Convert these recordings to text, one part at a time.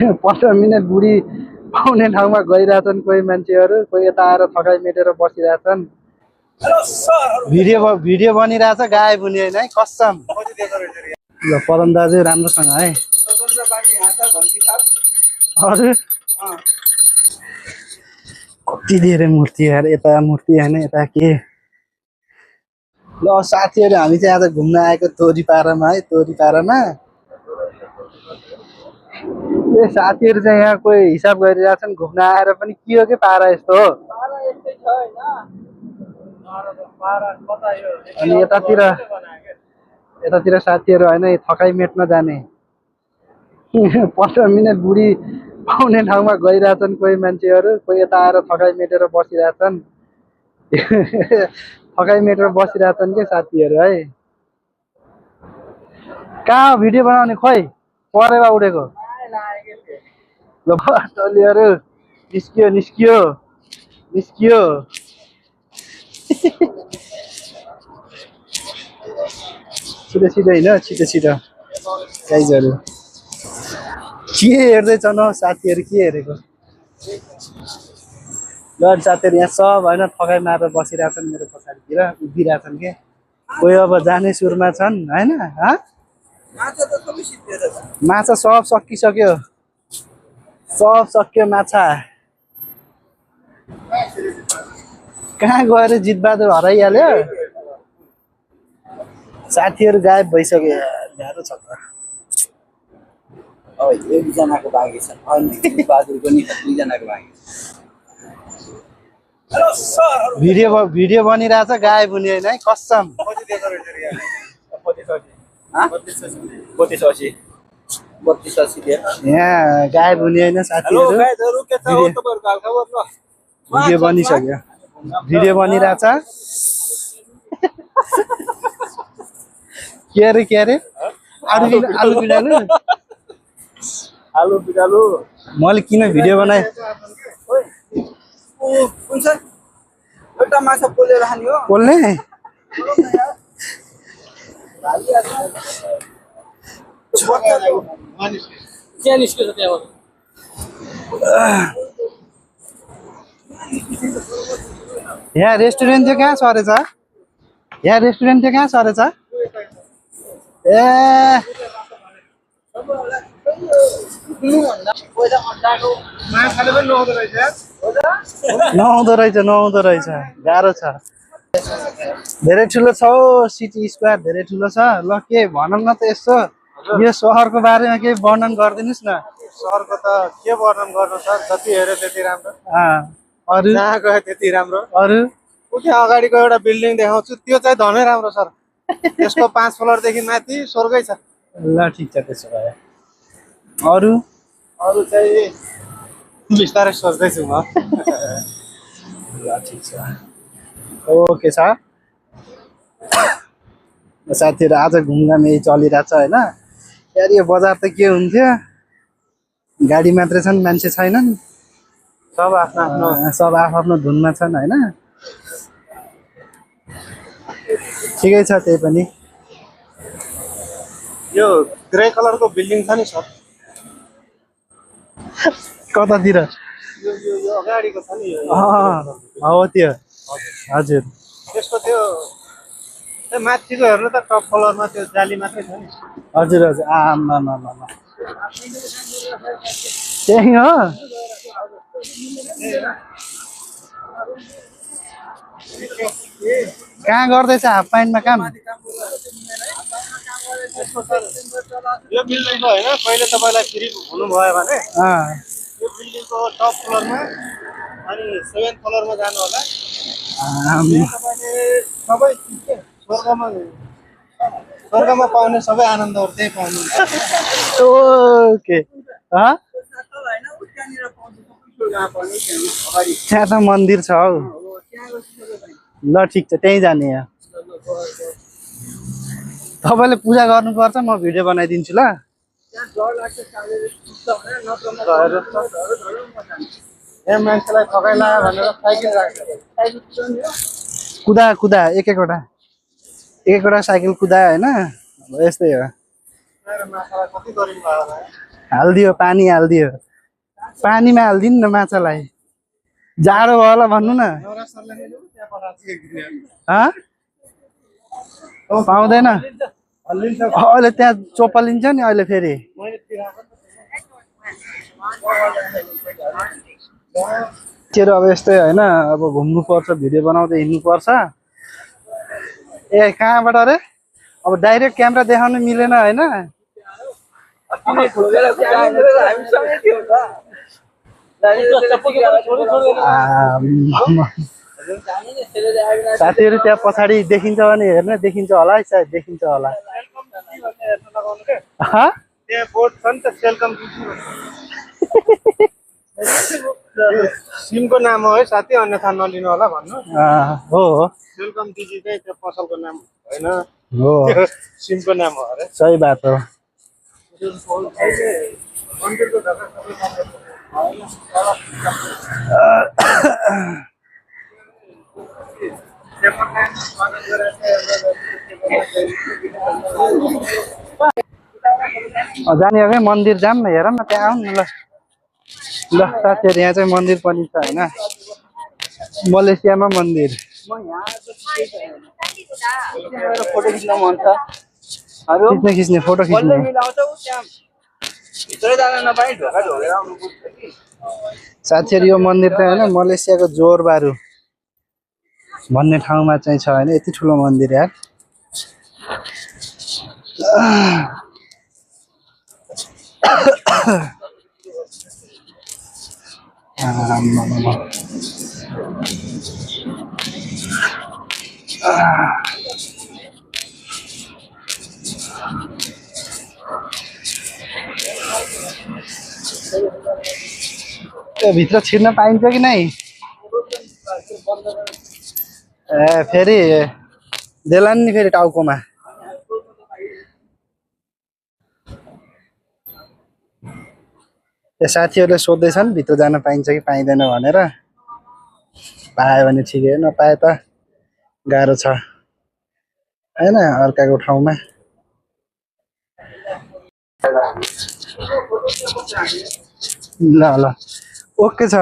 15 minute बुढी पाउने ठाउँमा गइरहेछन् कोही मान्छेहरू, कोही यता आएर थकाइ मेटेर बसिरहेछन्। भिडियो बनिरहेछ, गायब हुने होइन है, कसम। ल पदम दाजु राम्रोसँग है। हजुर कति धेरै मूर्ति यार, यता मूर्ति होइन यता के। ल साथीहरू हामी चाहिँ आज घुम्न आएको तोरीपारामा है, तोरीपारामा। ए साथीहरू चाहिँ यहाँ कोही हिसाब गरिरहेछन् घुम्न आएर पनि, के हो कि पारा यस्तो हो। अनि यतातिर साथीहरू होइन थकाइ मेट्न जाने। 15 मिनट बुढी पाउने ठाउँमा गइरहेछन् कोही मान्छेहरू, कोही यता आएर थकाइ मेटेर बसिरहेछन्। थकाइ मेटेर बसिरहेछन् के साथीहरू है। कहाँ भिडियो बनाउने खोइ परेवा उडेको। ल टोलीहरू निस्कियो निस्कियो निस्कियो। छिटो छिटो होइन, छिटो छिटो गाइजहरू। के हेर्दैछन् हौ साथीहरू, के हेरेको। ल साथीहरू यहाँ सब होइन थकाइ मारेर बसिरहेछन् मेरो पछाडितिर, उभिरहेछन् के। कोही अब जाने सुरमा छन् होइन। माछा सब सकिसक्यो, सब सक्यो माछा। कहाँ गएर जितबहादुर हराइहाल्यो। साथीहरू गायब भइसक्यो, गाह्रो छ त। एकजनाको बाँकी छ, जितबहादुरको नि 2जनाको बाँकी छ। भिडियो बनिरहेछ, गायब हुने होइन है, कसम। यहाँ गायब हुने होइन साथीहरू। भिडियो बनिसक्यो, भिडियो बनिरहेछ। के अरे आलु बिरालु मैले किन भिडियो बनाएँ। एउटा माछा पोलेर खाने हो, पोल्ने। यहाँ रेस्टुरेन्ट चाहिँ कहाँ सरेछ, यहाँ रेस्टुरेन्ट चाहिँ कहाँ सरेछ। ए नहुँदो रहेछ, गाह्रो छ। धेरै ठुलो छ हौ सिटी स्क्वायर, धेरै ठुलो छ। ल के भनौँ न त यसो यो सहरको बारेमा केही वर्णन गरिदिनुहोस् न। सहरको त के वर्णन गर्नु सर, जति हेऱ्यो त्यति राम्रो। अरू जहाँ गयो त्यति राम्रो। अरू त्यहाँ अगाडिको एउटा बिल्डिङ देखाउँछु, त्यो चाहिँ धनै राम्रो सर। त्यसको 5 फ्लोरदेखि माथि स्वर्गै छ। ल ठिक छ त्यसो भए। अरू चाहिँ बिस्तारै सोच्दैछु म। ल ठिक छ, ओके छ। साथीहरू आज घुमघाम यही चलिरहेछ होइन। यार यो बजार त के हुन्थ्यो, गाडी मात्रै छन्, मान्छे छैनन्। सब आफ्नो धुनमा छन् होइन। ठिकै छ त्यही पनि। यो ग्रे कलरको बिल्डिङ छ नि सर, कतातिर। यो अगाडिको छ नि, हो त्यो। हजुर त्यसको त्यो माथिको हेर्नु त, टप फ्लोरमा त्यो जाली मात्रै छ नि। हजुर हजुर आमा त्यही हो। कहाँ गर्दैछ हाफ प्यान्टमा काम। यो बिल्डिङको होइन, पहिले तपाईँलाई फ्री हुनुभयो भने यो बिल्डिङको टप फ्लोरमा अनि 7th फ्लोरमा जानु होला। तपाईँले सबै स्वर्गमा पाउने सबै आनन्दहरू त्यही पाउनुहुन्छ। ओके त्यहाँ त मन्दिर छ हौ। ल ठिक छ, त्यहीँ जाने हो। तपाईँले पूजा गर्नुपर्छ, म भिडियो बनाइदिन्छु ल। यहाँ मान्छेलाई थकाइ लाग्यो भनेर साइकल राख्छ, कुदा एक एकवटा साइकल कुदा होइन। अब यस्तै हो। माछालाई कति गरिनु भयो होला। हालिदियो पानी हालिदियो पानीमा हालिदिनु न माछालाई जाडो भयो होला भन्नु न पाउँदैन अहिले त्यहाँ चोपलिन्छ नि अहिले फेरि चेरो अब यस्तै होइन अब घुम्नु पर्छ भिडियो बनाउँदै हिँड्नु पर्छ ए कहाँबाट रे अब डाइरेक्ट क्यामेरा देखाउनु मिलेन होइन साथीहरू त्यहाँ पछाडि देखिन्छ भने हेर्न देखिन्छ होला है सायद देखिन्छ होला सिमको नाम हो है साथी अन्यथा नलिनु होला भन्नु हो वेलकम दिजी चाहिँ त्यो पसलको नाम होइन हो सिमको नाम हो अरे सही बात हो जाने हो मन्दिर जाऊँ न हेर न त्यहाँ आउँ न ल साथीहरू यहाँ चाहिँ मन्दिर पनि छ होइन मलेसियामा मन्दिर खिच्ने फोटो खिच्ने साथीहरू यो मन्दिर चाहिँ होइन मलेसियाको जोरबारु भन्ने ठाउँमा चाहिँ छ होइन यति ठुलो मन्दिर यार भित्र छिर्न पाइन्छ कि नै ए फेरि देला नि फेरि टाउकोमा त्यो साथीहरूले सोध्दैछन् भित्र जान पाइन्छ कि पाइँदैन भनेर पायो भने ठिकै नपाए त गाह्रो छ हैन अर्काको ठाउँमा ल ल ओके छ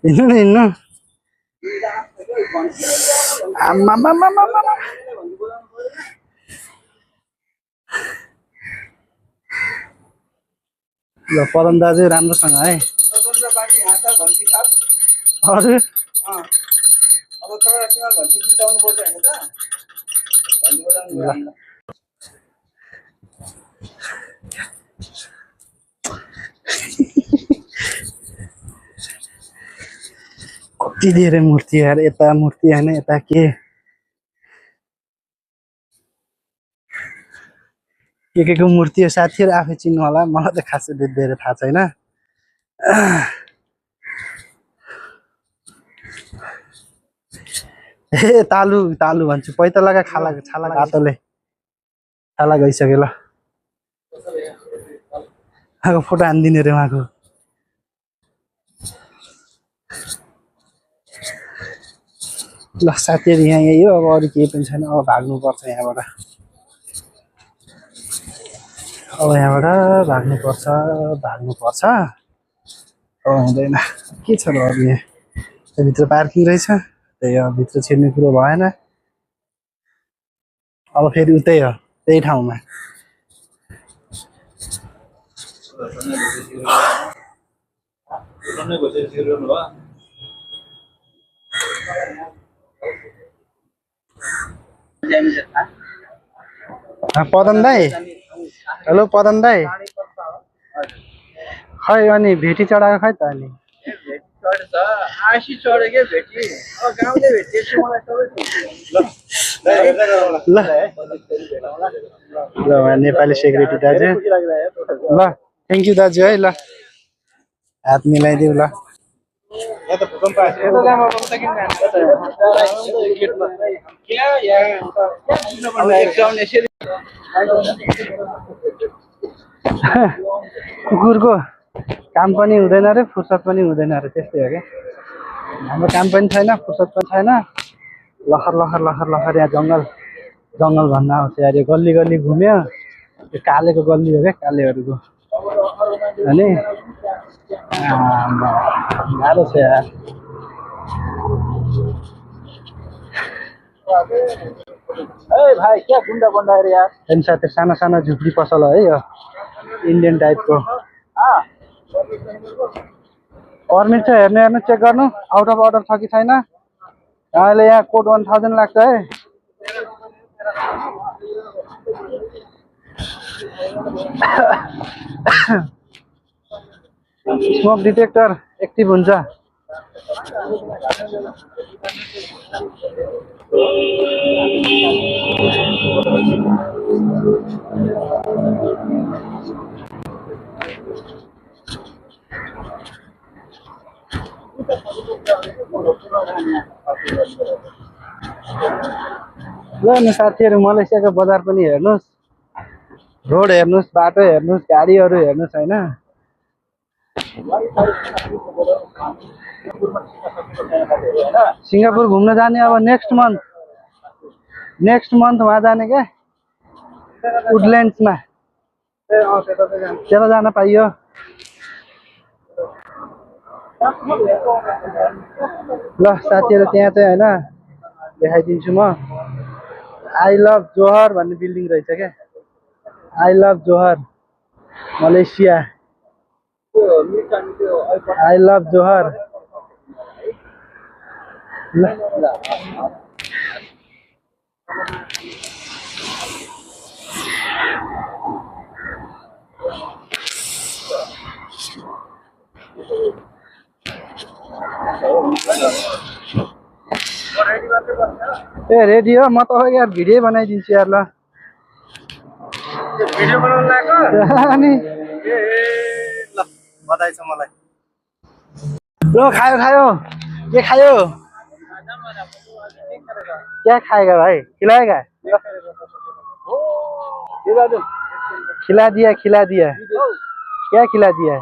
हिँड्नु न हिँड्नु ल पदम दाजु राम्रोसँग है हजुर कति धेरै मूर्ति यार यता मूर्ति हैन यता के को मूर्ति हो साथीहरु आफै चिन्नु होला मलाई त खासै धेरै थाहा छैन ए तालु तालु भन्छु पैतालाका छाला हातले छाला गइसक्यो ल आको फोटो हान्दिने रे उहाँको ल साथीहरु यहाँ यही हो अब अरु केही पनि छैन अब भाग्नु पर्छ यहाँबाट भाग्नु पर्छ अब हुँदैन के छ र अरु यहाँ भित्र पार्किङ रहेछ त्यही हो भित्र छिर्ने कुरो भएन अब फेरि उतै हो त्यही ठाउँमा पदन दाइ हेलो पदन दाइ खै अनि भेटी चढाएको खै त अनि ल नेपाली सेक्रेटरी दाजु ल थ्याङ्क यू दाजु है ल हात मिलाइदिउ ल कुकुरको काम पनि हुँदैन रे फुर्सद पनि हुँदैन रे त्यस्तै हो क्या हाम्रो काम पनि छैन फुर्सद पनि छैन लखर यहाँ जङ्गल भन्न आउँछ यार यो गल्ली घुम्यो यो कालेको गल्ली हो क्या कालेहरूको अनि गाह्रो छ यार भाइ क्या गुन्डा बन्दाएर यार अनि साथै साना साना झुप्री पसल है यो इन्डियन टाइपको पर्मिट छ हेर्नु हेर्नु चेक गर्नु आउट अफ अर्डर छ कि छैन अहिले यहाँ कोड 1000 लाग्छ है स्मोक डिटेक्टर एक्टिभ हुन्छ ल नि साथीहरु मलेसियाको बजार पनि हेर्नुस् रोड हेर्नुस् बाटो हेर्नुस् गाडीहरु हेर्नुस् हैन सिंगापुर घुम्न जाने अब नेक्स्ट मन्थ वहाँ जाने क्या वुडल्यान्ड्समा त्यता जान पाइयो ल साथीहरु त्यहाँ चाहिँ हैन देखाइदिन्छु म आई लभ जोहर भन्ने बिल्डिङ रहेछ क्या आई लभ जोहर मलेसिया आई लभ जोहर ए रेडी हो म त यार भिडियो बनाइदिन्छु यार ल भिडियो बनाउन लाग्यो अनि ल बधाई छ मलाई ल खायो के खायो क्या खाएगा भाई खिलाएगा खिला दिया क्या खिला दिया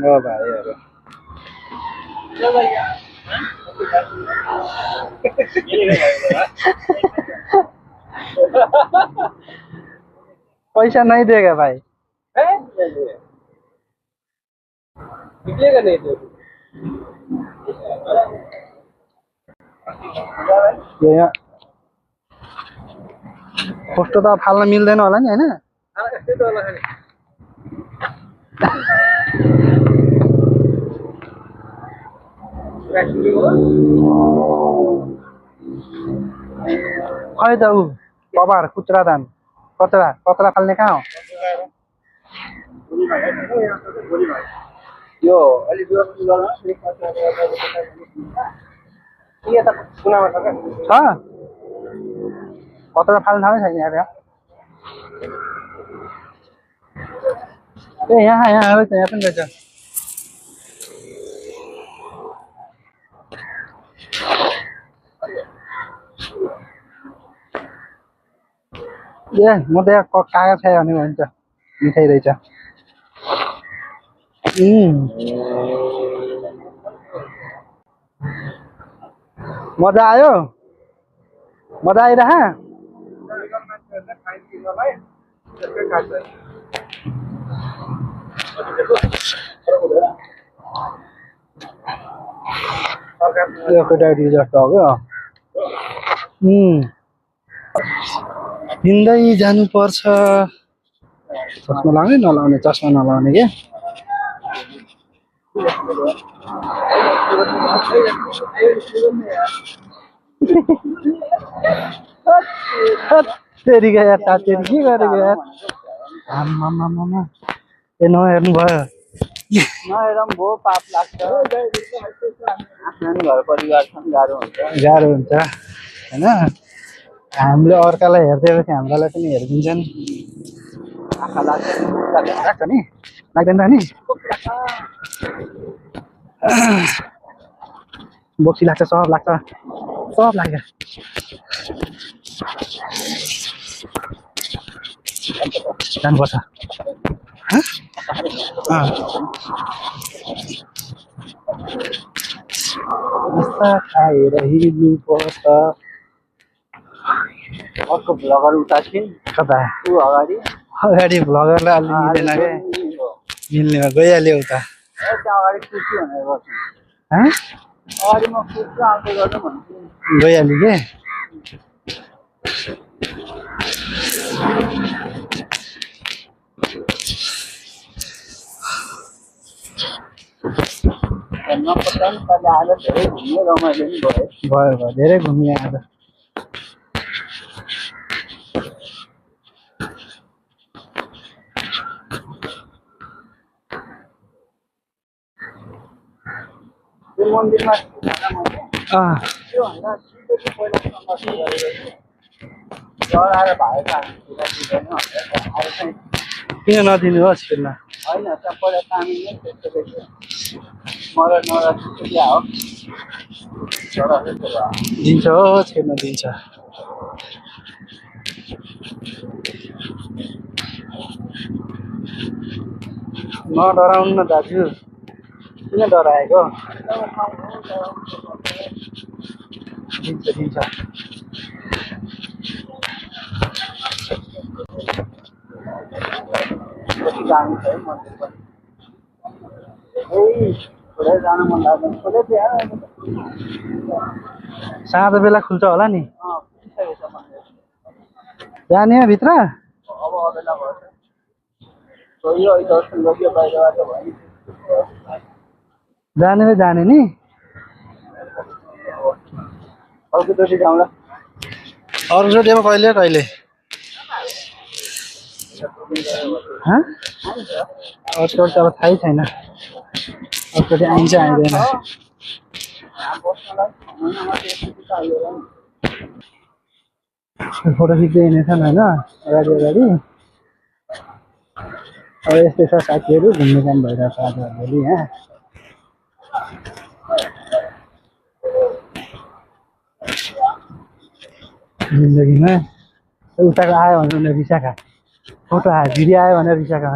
ओ भाइहरु पैसा नहीं देगा भाई निकलेगा नहीं तो यहाँ फोटो त फाल्न मिल्दैन होला नि हैन खै त ऊ कबार कुचरा दान कचरा फाल्ने कहाँ हो यो अलि दूर यहाँ त कुनामा छ क्या छ कचरा फाल्न ठाउँ छैन यार ए यहाँ रहेछ यहाँ पनि रहेछ ए म त यहाँ कागज खायो भने भन्छ मिठाई रहेछ मजा आयो मजा आइरह केटाकेटी जस्तो हो क्या हिँड्दै जानुपर्छ चस्मा लाउने नलाउने चस्मा नलाउने क्या तेरिका यार तातेरी के गरेको यार आम्मामामा ए नहेर्नु भयो नहेर पनि भयो पाप लाग्छ आफ्नो घर परिवार छन् गाह्रो हुन्छ हैन हामीले अर्कालाई हेर्दैपछि हामीलाई पनि हेरिदिन्छन् आँखा लाग्छ नि लाग्दैन नि बोक्सी लाग्छ सब लाग्छ जानुपर्छ नास्ता खाएर हिँड्नुपर्छ। अर्को भ्लगर उता छिन् कता ऊ अगाडि अगाडि भ्लगरलाई अलि मिलेन क्या मिल्नेमा गइहाल्यो उता त्यहाँ अगाडि कुर्छु भनेर गर्छु हँ अगाडि म कुर्छु आउँदै गर्नु भन्छु गइहाल्यो के नपत्ता नि कहिले आएर धेरै घुम्ने रमाइलो नि भयो भयो भयो धेरै घुमियो आज त्यो मन्दिरमा अँ त्योभन्दा सिधै पहिला सङ्घर्ष गरेको डराएर भएको दिँदैन अब चाहिँ किन नदिनु हो छिर्न होइन त्यहाँ पहिला तामिने त्यसपछि मलाई नराख्नु क्या हो दिन्छ हो छिर्न दिन्छ नडराउनु न दाजु किन डराएको दिन्छ दिन्छ कति दामी छ है मन्दिर पनि थोरै जान मन लाग्दैन खोले थियो साँझ बेला खुल्छ होला नि पुगिसकेको छ मन्दिर जाने हो भित्र अब अबेला भयो गयो अहिले दर्शन गरियो बाहिरबाट भयो जाने र जाने नि अर्कोचोटि जाउँला अर्कोचोटिमा कहिले कहिले अर्कोचोटि अब थाहै छैन अर्कोचोटि आइन्छ आइँदैन फोटो खिच्दै हिँडेछन् होइन अगाडि अगाडि अब यस्तै छ साथीहरू घुम्ने काम भइरहेको छ आज भोलि यहाँ जिन्दगीमा उताको आयो भने रिसाखा फोटो आयो भिडियो आयो भने रिसाखा